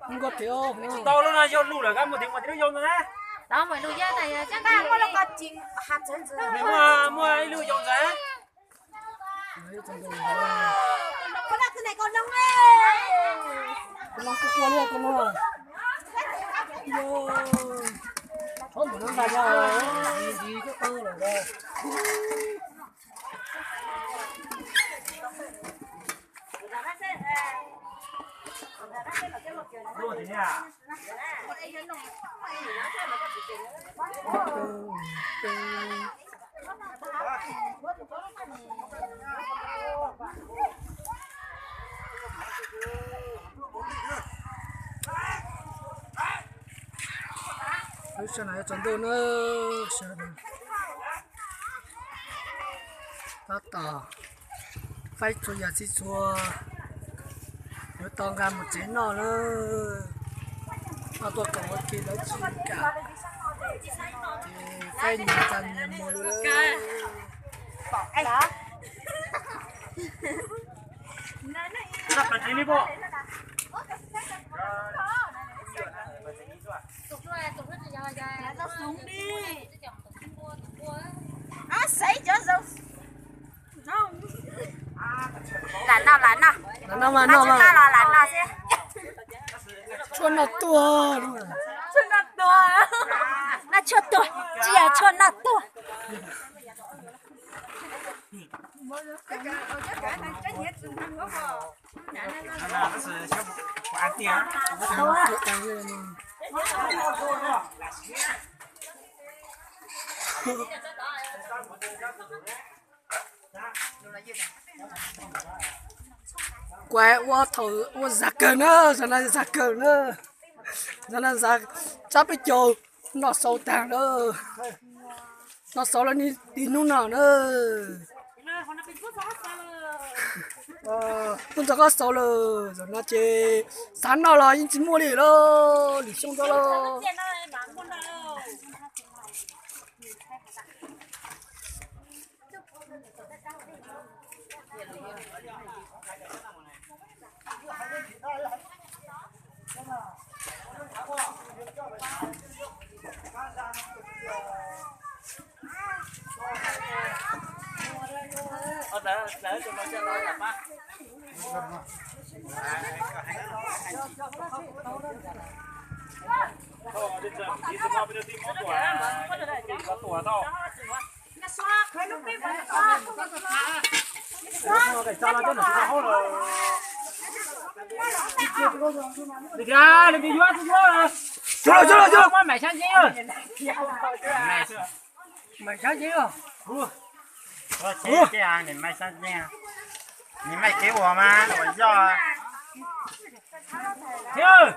Nkauj tiag. Tsis tau lub no yog lus lawm, kab mus tiv mus tiv lub yau ntawd na. Muaj, muaj ib lub yau ntawd. Tus no kuj quaj liaj tus no. Txhob ntawm no ntag, yog ntxiv koj tau lawm. Lub sij hawm no yuav tsaus ntuj na, sawv daws tab tom faib txhua yam txiv txhua, yuav tau nqa mus tsev noj lawm. Noj tuaj kom ua ke lawv tsis kam, ces faib nyias txaj nyias muag lawm. Lam noj, lam noj. Lam noj mas noj mas. Tshuaj noj tuag. Noj tshuaj tuag, tsis yog tshuaj noj tuag. Kuv ua thaum ua zam kawg na, zam no zam kawg na, zam no zam tsab peb caug, noj xaus tag lawm, noj xaus lawm ni tim hnub no na. Kuj ntxov qab xaus lawm, zaum no ces xav noj los yeej tsis muaj li lawm, lwm xyoo ntau lawm. Nws maij kev ua mas ua yog.